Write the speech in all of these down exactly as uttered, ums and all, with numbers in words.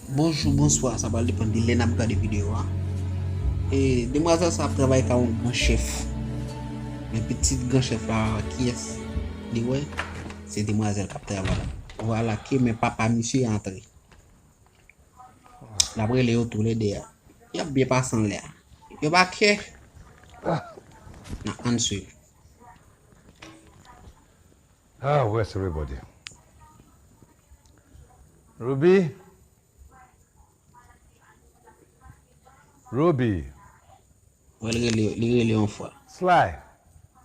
Bonjou, bonswa, sa pral depann de lè n ap gade videyo a. E demwazèl sa ap travay ka yon gran chèf. Men pitit gran chèf la, kiyès li wè? Se demwazèl k ap travay la. Vwala ke men papa misye antre. L ap rele yo toulede a. Y ap byen pase anlè a. Yo pa kè. N ap ann swiv. Ah, where's everybody? Ruby? Ruby. Wè, li rele, li rele yon fwa. Sly.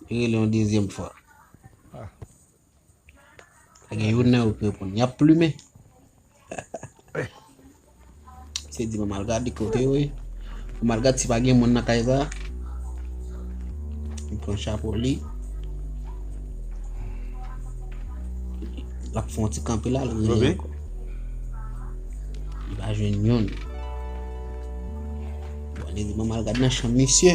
Li rele yon dezyèm fwa. Pa gen youn nan yo ki reponn. Y ap plimen. Se di mwen m al gade kote yo ye. Mwen m al gade si pa gen moun nan kay sa. Li pran chapo li. L ap fè yon ti kanpe la, li rele ankò. Li pa jwenn youn. Bon, li di mwen m al gade nan chanm misye.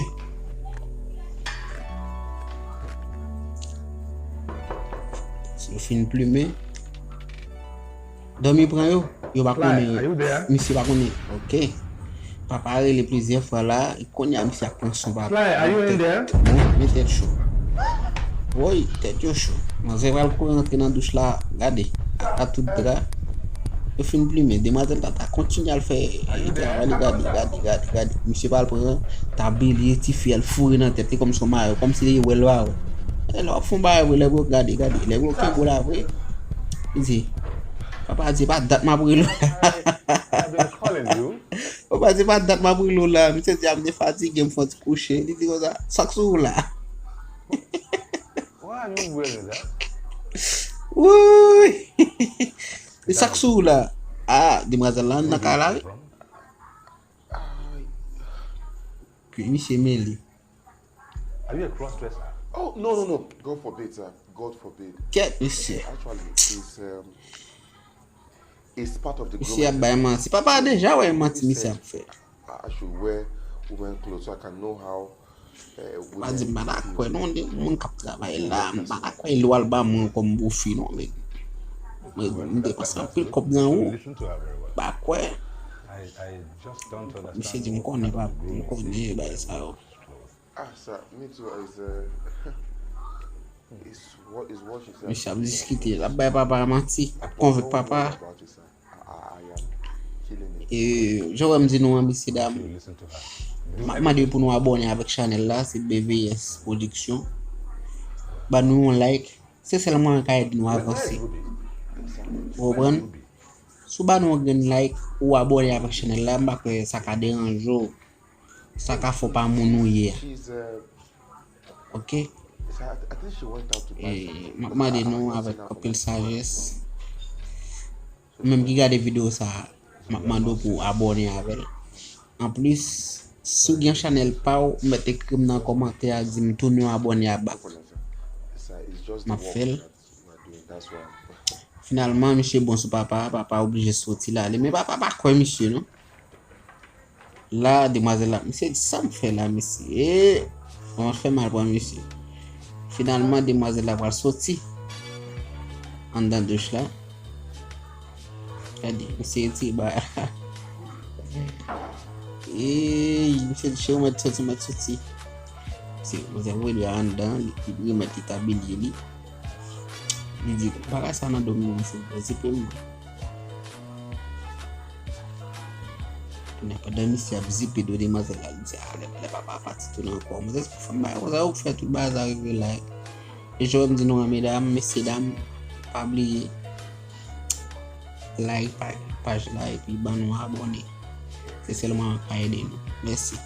Si yo fin plimen, dòmi pran yo. Yo pa konnen. Misye pa konnen. Ok. Papa a rele plizyè fwa la. Kounye a misye ap pran son papa. Bon, men tèt cho. Woy, tèt yo cho. Manzè pral kouri antre nan douch la. Gade. A tout dra. Yo fin plimen. Demwazèl Tata kontinye al fè travay li. Gade, gade, gade, gade. Misye pral pran tabliye tifi a, l foure nan tèt li kòmsi yon mayo. Kòmsi li wè l pa wè. E lè w ap fè yon bagay vre, lè w gade, gade. Lè w kenbe w la vre. Li di, papa di, pa dat m ap rele w la. Papa di, pa dat m ap rele w la. Misye di, a m te fatige, m fè yon ti kouche. Li di konsa, sa k sou ou la? Woy! E sa k sou ou la? Ah, demwazèl la nan kay la wi. Ke misye mele. Are you a crossdresser? Oh, no, no, no. God forbid, sir. God forbid. Kèt misye. Actually, it's, um, it's part of the Misye ap grooming. Bay manti. Papa a deja wè manti misye ap fè. I, I should wear women clothes so I can know how uh, Pa di m women pa ta feel. Kwè non, de moun k ap travay la, m pa ta kwè lwa l ba mwen kòm bofi non, men mwen m depanse anpil kòb nan ou. M pa kwè. Misye di m konnen pa, m konnen bagay sa yo. Ah, sir, me too. Is uh, is what is what she said. Misye ap diskite, l ap bay papa a manti, ap konvenk papa a. About it, sir. I, I, I am killing it. E jan w wè m di nou an, mesye dam, m ap mande pou nou abòne avèk chanèl la, se B V S Production. Ban nou yon like, se sèl mwayen k ka ede nou avanse. Ou konprann? Si w ba nou yon grenn like, ou abòne avèk chanèl la, m pa kwè sa ka deranje w. Sa ka fè w pa moun ou ye a. She's uh, Ok? so I, I think she went out to buy E something. m ap mande nou avèk anpil sajès, ou menm ki gade videyo sa a, m ap mande w pou w abòne avè l. Anplis, si w gen chanèl pa w, ou mèt ekri m nan kòmantè a, di m tounen w abòne a bak. Sir, it's just M the ap work fè l. That we're doing. That's why. Finalman, misye bon sou papa a, papa oblije soti l ale. Men papa pa kwè misye non. La, demwazèl la, misye di sa m fè la, mesye. E, mwen fè mal pran misye. Finalman, demwazèl la pral soti anndan douch la. Gade, misye retire bagay la. Ey, misye di cheri, ou mèt soti, ou mèt soti. Misye, misye voye dlo a anndan, li, li remèt li tabliye li. Li di, bagay sa nan do m non, mesye, zipe m. Kounye a, pandan misye ap zipe do demwazèl la, li di, a, lè, lè papa a pati tounen ankò. Manzè, se pou fanm bagay konsa, ou fè tout bagay sa rive la. E jan m di nou an, medam, mesye dam, pa bliye like paj, paj la, epi ban nou abòne. Se sèl mwayen k ka ede nou. Mèsi.